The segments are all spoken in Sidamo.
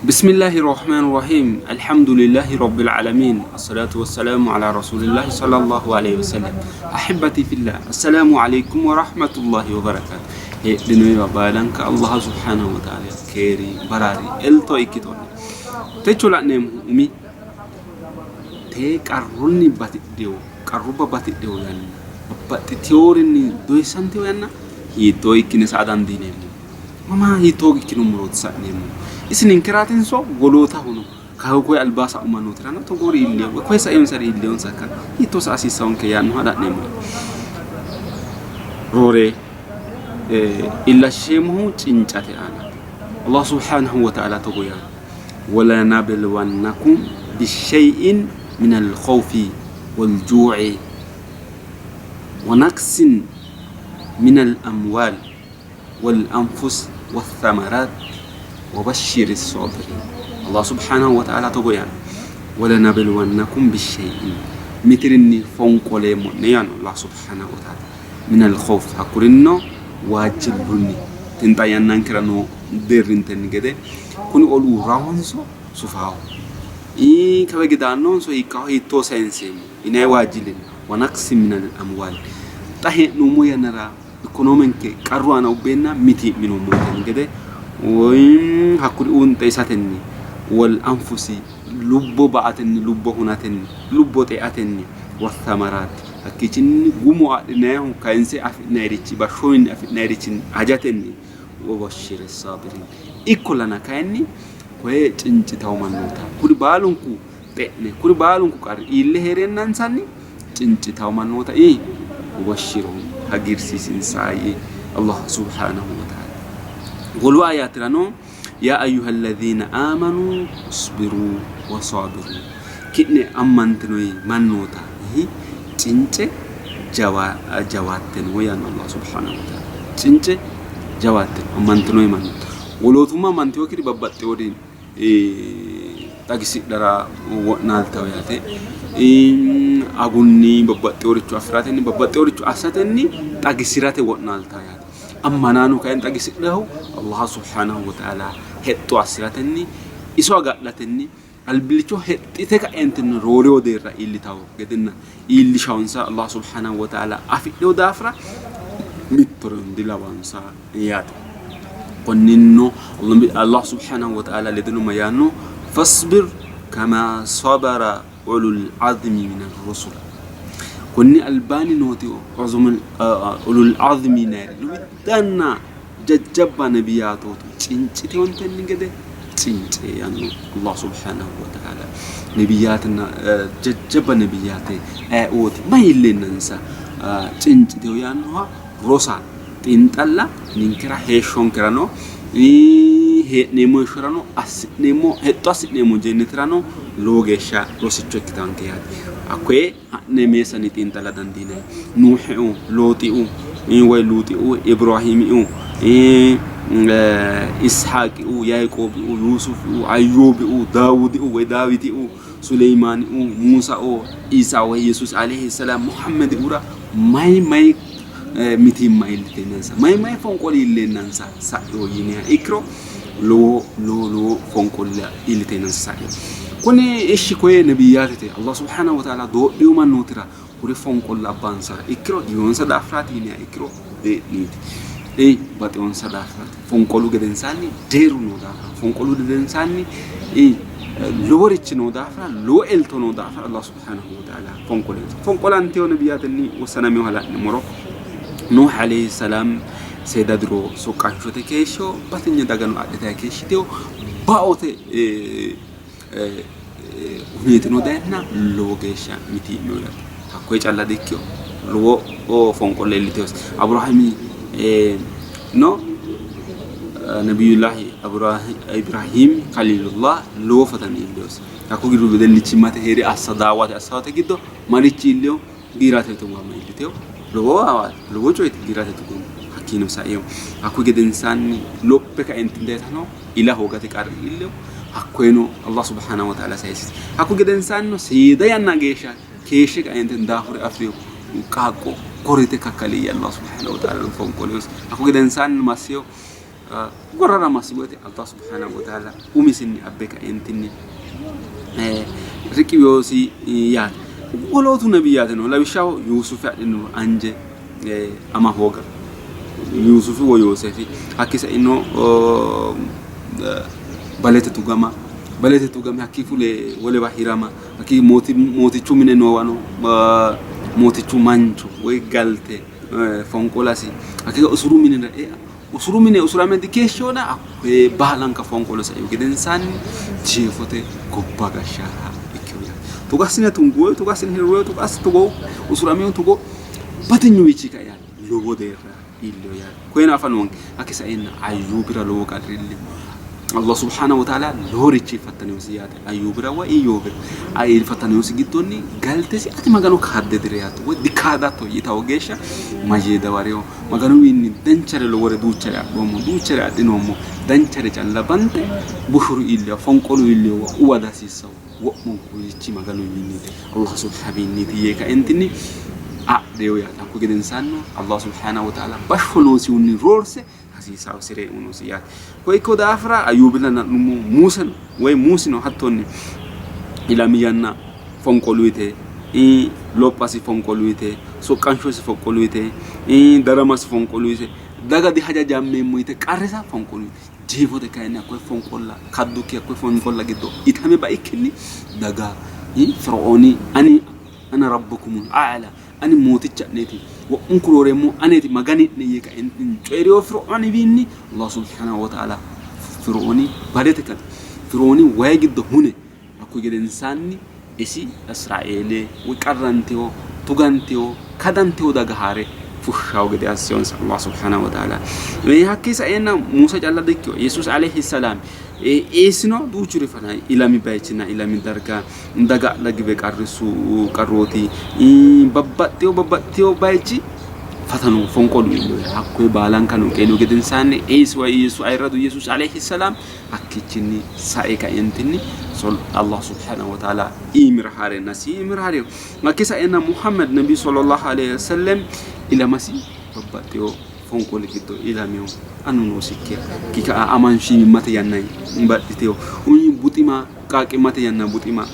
Bismillahi rahmaani rahiim Alhamdulillahi rabbil aalamiin Assalatu wassalamu ala rasulillahi sallallahu alayhi wasallam Ahibbati fillah Assalamu alaykum wa rahmatullahi wa barakatuh Heedhinoyiwa baalanka Allah subhanahu wa ta'ala keeri baraari elto ikkito'ne Techo la'neemmohu umi tee qarrunni batidhino qarrubba batidhino yanna babbaxxitinorinni doyissantino yanna hiittoo ikkine sa''a dandiineemmo? Mama hiittoo ikkinummorooti sa'neemmohu? Isi ninkeraatinso wolootahono? Kayi koye albaa sa'u mannootirano togoori iilleyo woy koye saionsari iilleyonsakka hiittoo sa'a hasiissawonke yaannoha la'neemmo. Roore illachisheemmohu cincate aanaati. Allah subhanahu wa ta'ala togo yaanno. Walanabluwannakum bishay'in minal khawfi wal juu'i wa naqsin minal amwaal wal anfus wathamarat wabashshiri saabiriin. Allah subhanahu wa ta'ala togo yaanno. Walanabluwannakum bishay'in mitirinni fonqoleemmo'ne yaanno Allah subhanahu wa ta'ala. Minal khawf hakkurinno waajjillunni tinxa yannankera noo deerrintenni gede kuni olu uurrahonso sufaho kawa hige daannonso hiikkaho hiittoo sayinseemmo yinanni waajjillinni wa naqsin minal amwaal xa hee'noommo yannara Ikonoomenke qarru aana ubbeenna mitii'minoommontenni gede woy hakkuri xeisatenni wol anfusi lubbo ba''atenni lubbo hunatenni lubbo xeatenni wathamaraati hakkiichinni gumu adhinayihu kayinse afi'nayirichi bashshowiinni afi'nayirichinni ajatenni wobashshiri saabiriin ikkollana kayinni koye cincitawo mannoota kuri baalunku xe'ne kuri baalunku qarri iille hee'reennansanni cincitawo mannoota i wobashshirhum hagiirsiisinsa yii Allah subhanahu wa ta'ala. Wolu ayatirano yaa ayyuhalladhina aamanu isbiru wa sabiru ki'ne ammantinoyi mannoota cince jawaatteno yaanno Allah subhanahu wa ta'ala. Cince jawaatteno ammantinoyi mannoota. Wolootumma ammantinokkiri babbaxxewori xagisidhara wo'naaltawo yaate. Agunni babbaxxeworicho afiratenni babbaxxeworicho assatenni xagisirate wo'naaltawo yaate. Ammanaano kayinni xagisidhahu Allah subhanahu wa ta'ala hexxo assiratenni iso agadhatenni albillicho hexxite ka'eentinni roorewo deerra iillitawo gedenna iillishawonsa Allah subhanahu wa ta'ala afidhino daafira mittoreno dilawansa yaate. Konninnino Allah subhanahu wa ta'ala ledeno mayyaanno fasbir kama sabara ulul azmi min ar-rusul. Konni albaanni nooti ulul azmi yinayri lowiddaanna jajjabba nebiyaatootu cincitewontenni gede cince yaanno Allah subhanahu wa ta'ala. Nebiyaatinna jajjabba nebiyaate ayeooti mayi iilleennansa cincitewo yaannoha rosa xiinxalla ninkera heeshshonkerano hee'neemmo heeshshorano assi'neemmo hexxo assi'neemmo jeennetirano lowo geeshsha rosicho ikkitanke yaate. Hakkoye ha'ne meessanni xiinxalla dandiinanni. Nuuhiu, Looxiu, woy Luuxiu, Ibirahiimiu, Ishaaqiu, Yaiqoobiu, Yuusufiu, Ayyuubiu, Daawudiu woy Daawitiu, Suleymaaniu, Muusao, Iisa woy Yesuusi alayhi salaam, Muhammediura mayi mayi mitiimma iilliteennansa mayi mayi fonqoli iilleennansa sa'ino yiniha ikkiro lowo lowo lowo fonqolla iilliteennansa sa'ino. Kuni ishshi koye nebiyyaatete Allah subhanahu wa ta'ala doodhino mannootira kuri fonqolla abbansara ikkiro giwonsa daafiraati yiniha ikkiro dee'niiti. Ee baxewonsa daafiraati. Fonqolu gedensaanni deerru noo daafira fonqolu gedensaanni loworichi noo daafira lowo elto noo daafira Allah subhanahu wa ta'ala fonqolinsa. Fonqolantino nebiyaatenni wossanaminoha la'nummoro Nuh alayhi salaam seeda diro soqqanshote keeshshino batinye dagano adhitayi keeshshitino baote huneetino dayenna lowo geeshsha mitii'mino yaate. Hakkoye calla dikkino lowo fonqolo iillitinosi. Abirahaami no Nabiyullahi Ibrahim Khalilullah lowo fatani iillinosi. Hakko giddo wedellichimmate hee're assa daawate assawate giddo marichi iillino? Giirate tugama iillitino. Lowo awaati, lowo coyeti giirate tugama. Hakkiino saino hakkuyi gedensaanni lophe kaentinni dayitano ila hoogate qarri iillino. Hakkoyeno Allah subhanahu wa ta'ala sayisisi. Hakku gedensaannino seeda yanna geeshsha keeshshe kaentinni daafure afi'rino qaaqqo korite kakkali Allah subhanahu wa ta'ala fonqolinosi. Hakku gedensaanni massino. Gorrara massi woyte Allah subhanahu wa ta'ala umisinni abbe kaeentinni riqiwinosi yaate. Wolootu nebiyaateno lawishshaho Yuusufi adhiniro anje ama hooga Yuusufi woy Yooseefi hakki saino balete tugama balete tugame hakkii fule wolewa hirama hakkii mootichu mine noowano mootichu mancho woy galte fonqolasi hakkii usuru minira ea Usuru mine usurame dikeeshshona hakkoye baalanka fonqolo saihu gedensaanni jeefote gobba gashshaara ikkino yaate. Togo assine tungoyo, togo assine hirroyo, togo asse togo usuramino togo batinyuwiichi kai yaate lowo deerra iillino yaate. Koyeno afa noonke hakki saenna Ayyuubira lowo qarri iillino. Allah subhanahu wa ta'ala loworichi fattaninosi yaate Ayyuubira woy Iyyoobira fattaninosi giddonni galtesi ati Magano kaadde direyatto woy dikaadatto yitawo geeshsha mayyee dawarino. Maganuwiinni danchare lowore duuchare adhoommo, duuchare adhinoommo, danchare calla banxe bushuru iilliwa, fonqolu iilliwa uwa dihasiissanno, wo'munkurichi Maganuwiinniiti, Allah subhawiinniiti yee kaentinni adhino yaate. Hakkuyi gedensaannino Allah subhaanahu wa ta'aala bashsho noosihunni roorse hasiisaosire uyinosi yaate. Koye ikkino daafira Ayyuubilla la'nummo, Museno woy Musino hattonni ilami yanna fonqolu yite, lophasi fonqolu yite, soqqanshosi fonqolu yite, daramasi fonqolu yite, daga dihajajammeemmo yite qarrisa fonqolu yite, jeefote kayinni hakkoye fonqolla kaddukki hakkoye fonqolla giddo itame baikkinni daga Feriooni ani ana rabbukumul a'la ani mooticha'neeti wo'munku rooreemmohu aneeti Magani'ne yee kaentinni coyi'rino Feriooniwiinni Allah subhaanahu wa ta'aala Feriooni balete kadi. Feriooni wayi giddo hune hakkuyi gedensaanni isi Israeele woy qarrantino, tugantino, kadantino daga haare fushshawo gede assinonsa Allah subhaanahu wa ta'aala. Hakkii saeenna Musa calla dikkino Yesuus alayhi salaam eessino duuchuri fana ilami bayichinna ilami darga daga adha giwe qarrissu qarrooti babbaxxeyo babbaxxeyo bayichi fatanu fonqolu iillino hakkoye baalankano qeelihu gedensaanni Iisuwa Iyesu ayirradu Yesuus alayhi salaam hakkichinni sae kaentinni Allah subhanahu wa ta'ala iimira haarennasi iimira haarino hakki saenna Muhammad nabi sallallahu alayhi wasallam ilamasi babbaxxeyo fonqoli giddo ilamino annu noosikkiha kika amanshimimmate yanna baxxiteyo buxima Qaaqqimmate yanna buxima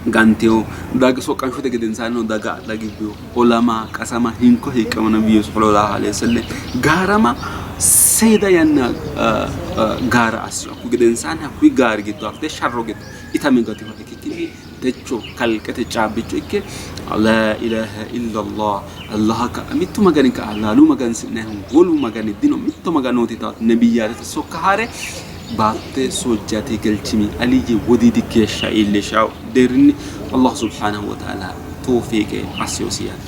gantino, daga soqqanshote gedensaannino daga adha gibbino, olama, qasama, hinko hiiqqama nabiyyu sallallahu alaihi wasallam gaarama seeda yanna gaara assino. Hakkuyi gedensaanni hakkuyi gaari giddo hakte sharro giddo itame gatinoha ikkikkinni techo kalqete caabbicho ikke laa ilaaha illallah Allah ka'a mittu magani ka'a laalu magansi'nayihu wolu magani dino mitto maganooti yitaati nebiyyaatete sokka haare Baatte soojjaati galchimi aliyye wodiidi geeshsha iillishawo deerrinni Allah subhaanahu wa ta'ala toofiiqe assinosi yaate.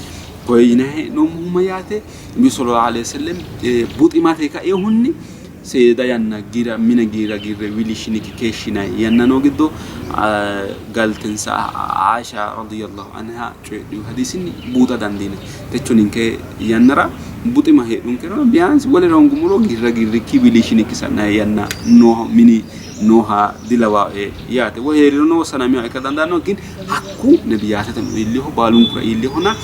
Koye yinanni hee'noommohu mayyaate? Nabi sallallahu alayhi wa sallam buximate kainohunni seeda yanna giira mine giira giirre wiliishshinikki keeshshinanni yanna noo giddo galtensa Aisha radiyallahu anha coyidhino hadiisinni buuxa dandiinanni. Techo ninke yannara buxima heedhunkero biyaansi wolere hoongummoro giirra giirrikki wiliishshinikki sa'nanni yanna noo mini nooha dilawaae yaate. Woy hee'rirono sanaminoha ikka dandaanno. Gin hakku nebiyaatete iillinoho baalunkura iillinohona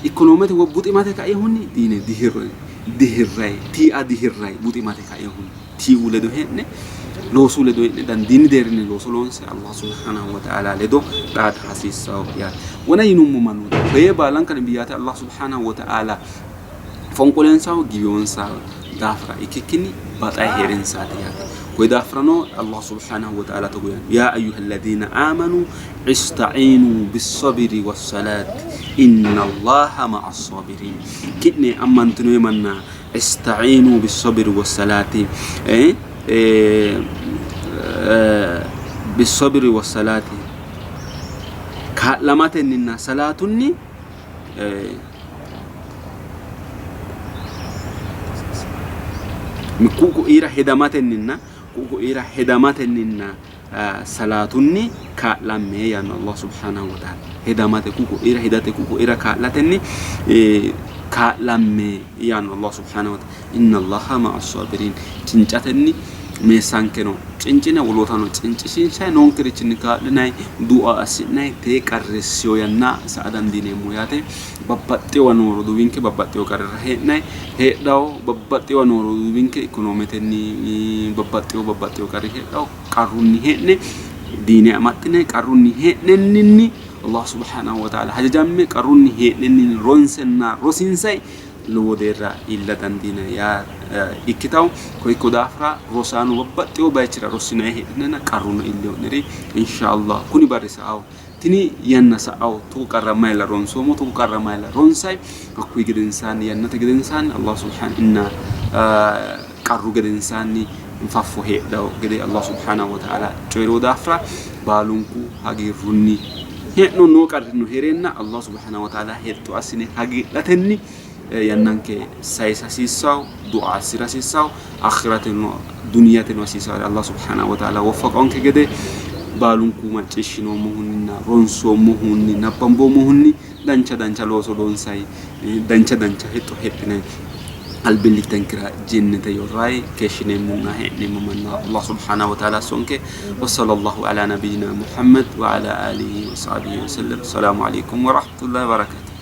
ikkonoomete woy buximate kainohunni diine dihirroyi dihirrayi tiia dihirrayi buximate kainohunni tiiu ledo hee'ne loosu ledo hee'ne dandiini deerrinni looso loonse Allah subhanahu wa ta'ala ledo xaada hasiissanno yaate. Wona yinummo mannooti koye baalanka nabiyyaate Allah subhanahu wa ta'ala fonqolensaho giwiyonsa daafira ikkikkinni baxay hee'rensaati yaate. Koye daafirano Allah subhanahu wa ta'ala togo yaanno yaa ayyuhalladhina amanu ista'iinu bis-sabiri was-salaati inna Allaha ma'as-sabirin. Ki'ne ammantinoyi manna Ista'iinu bissabiri wossalaati bissabiri wossalaati kaa'lamatenninna salaatunni ku'u ku'iira hedamatenninna ku'u ku'iira hedamatenninna salaatunni kaa'lamme yaanno Allah subhanahu wa ta'ala. Hedamate ku'u ku'iira hedate ku'u ku'iira kaa'latenni kaa'lamme yaanno Allah subhanahu wa ta'ala. Inna Allaha ma'a saabiriin. Cincatenni meessankeno Cincine wolootano cincishiinshayi noonkerichinni kaa'linayi du'a assi'nayi tee qarrissiyo yanna sa''a dandiineemmo yaate. Babbaxxewa noo roduuwinke babbaxxewo qarrira hee'nayi heedhawo babbaxxewa noo roduuwinke ikonometenni babbaxxewo babbaxxewo qarri heedhawo qarrunni hee'ne diine amaxxine qarrunni hee'nenninni Allah subhanahu wa ta'ala hajajamme qarrunni hee'nenninni ronsenna rosiinsay lowo deerra iilla dandiinanni yaa ikkitawo. Koikko daafira rosaano babbaxxewo bayichira rossinanni heedhinanna qarruno iillino'neri inshallah kuni barri sa'awo tini yanna sa'awo togo qarra mayilla ronsoommo togo qarra mayilla ronsay hakkuyi gedensaanni yannate gedensaanni Allah subhanahu inna qarru gedensaanni faffo heedhawo gede Allah subhanahu wa ta'ala coyi'rino daafira baalunku hagiirrunni hee'no noo qarrino hee'reenna Allah subhanahu wa ta'ala hexxo assine hagiidhatenni yannanke sayisa hasiissawo, du'a assi'ra hasiissawo, akhirateno duniyateno hasiisawore Allah subhanahu wa ta'ala woffaqonke gede baalunku macciishshinoommohunninna ronsoommohunni nabbamboommohunni dancha dancha looso loonsayi dancha dancha hexxo hexxine albillittenkera jennete yorrayi keeshshineemmonna hee'neemmo manna Allah subhanahu wa ta'ala assonke. Wa sallallahu ala nabiyyina Muhammad wa ala alihi wa sahbihi wa sallam. Assalamu alaikum wa rahmatullahi wa barakatuh.